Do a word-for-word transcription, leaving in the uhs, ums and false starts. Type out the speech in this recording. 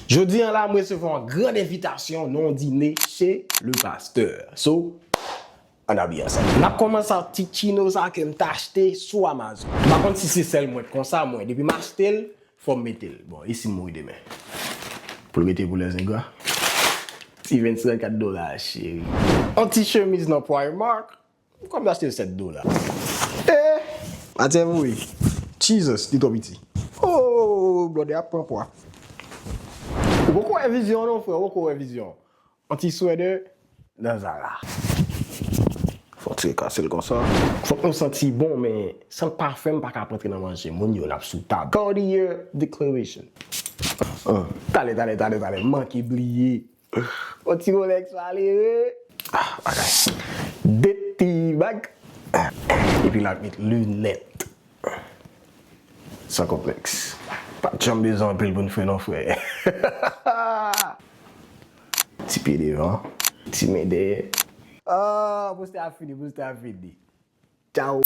Jodi an la, m resevwa yon gran envitasyon nan yon dine chez le pasteur. So, ann abiye ansanm. N ap kòmanse ak ti chino sa ke m t achte sou Amazon. M pa konn si se sèl mwen t konsa, mwen, depi m achte l, fò m mete l. Bon, e si m mouri demen? Pou l rete pou lèzengra. Ti vennsèt kat dola, cheri. Yon ti chemiz nan Primark. Kòm m achte l sèt dola. Eh! Atè voye. Jesus, li twò piti. Oh, blòdè ap pran pwa. Ou poko wè vizyon non, frè, ou poko wè vizyon. Yon ti swèdè nan Zara. Fò ti kase l konsa. Fòk nou santi bon, men sant pafè m pa ka ap rantre nan manje moun yo, l ap sou tab. Cartier Declaration. Ah, talè, talè, talè, talè, m manke bliye. Yon ti Rolex malere. Ah, bagay. De ti bag. Epi l ap met linèt. San konplèks. Pa t janm bezwen anpil pou n fè non, frè. Ti pye devan, ti men dèyè. Ah, poste a fini, poste a fini. Tchao.